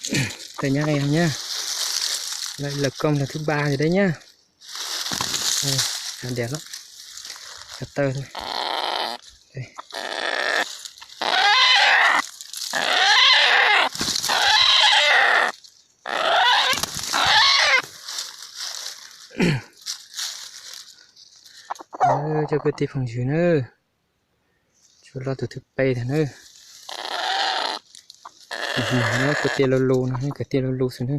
Tawm nyab nyab, lawv koom lawv thib ba yog deb nyab. Hav diav lawm, hav tawg. Cov kwv tij phooj ywg na, tsuas los tus thib peb tag na. Tus hmos no kuv tias lu lus no, kwv tij lu lus xwb na.